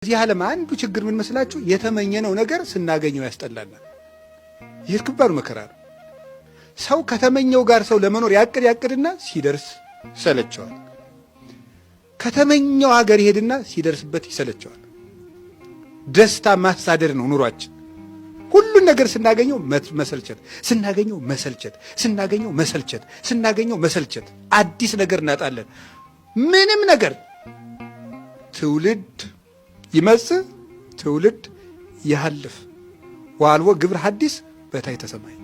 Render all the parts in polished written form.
በዚህ ዓለም አንዱ ችግር ምን መስላችሁ? የተመኘነው ነገር ስናገኘው ያስጠላናል። ይህ ከባዱ መከራ ነው። ሰው ከተመኘው ጋር ሰው ለመኖር ያቅድ ያቅድና ሲደርስ ይሰለቸዋል። ከተመኘው ሀገር ይሄድና ሲደርስበት ይሰለቸዋል። ደስታ ማሳደድ ነው ኑሯችን። ሁሉን ነገር ስናገኘው መሰልቸት፣ ስናገኘው መሰልቸት፣ ስናገኘው መሰልቸት፣ ስናገኘው መሰልቸት፣ አዲስ ነገር እናጣለን። ምንም ነገር ትውልድ ይመጽእ ትውልድ ይሃልፍ ወአልቦ ግብር ሐዲስ በታሕተ ሰማይ።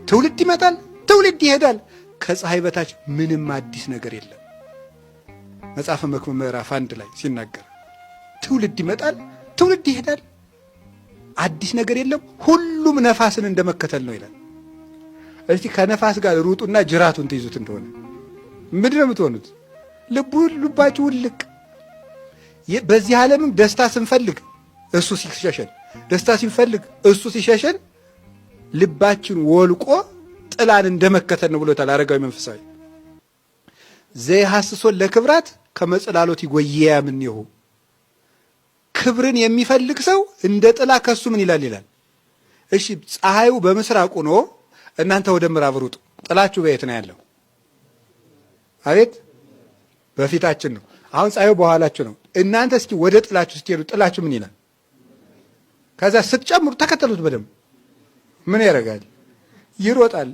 ትውልድ ይመጣል፣ ትውልድ ይሄዳል። ከፀሐይ በታች ምንም አዲስ ነገር የለም። መጽሐፈ መክብብ ምዕራፍ 1 ላይ ሲናገር ትውልድ ይመጣል፣ ትውልድ ይሄዳል፣ አዲስ ነገር የለም፣ ሁሉም ነፋስን እንደመከተል ነው ይላል። እስቲ ከነፋስ ጋር ሩጡና ጅራቱን ትይዙት እንደሆነ ምንድን ነው የምትሆኑት? ልቡ ልባችሁ ውልቅ። በዚህ ዓለምም ደስታ ስንፈልግ እሱ ሲሸሸን፣ ደስታ ሲንፈልግ እሱ ሲሸሸን ልባችን ወልቆ ጥላን እንደመከተል ነው ብሎታል አረጋዊ መንፈሳዊ። ዘይሐስሶን ለክብራት ከመጽላሎት ይጎየያ እምኔሁ። ክብርን የሚፈልግ ሰው እንደ ጥላ ከሱ ምን ይላል ይላል። እሺ ፀሐዩ በምስራቅ ሆኖ እናንተ ወደ ምዕራብ ሩጡ። ጥላችሁ በየት ነው ያለው? አቤት በፊታችን ነው። አሁን ፀሐዩ በኋላችሁ ነው። እናንተ እስኪ ወደ ጥላችሁ ስትሄዱ ጥላችሁ ምን ይላል? ከዛ ስትጨምሩ ተከተሉት በደንብ ምን ያደርጋል? ይሮጣል።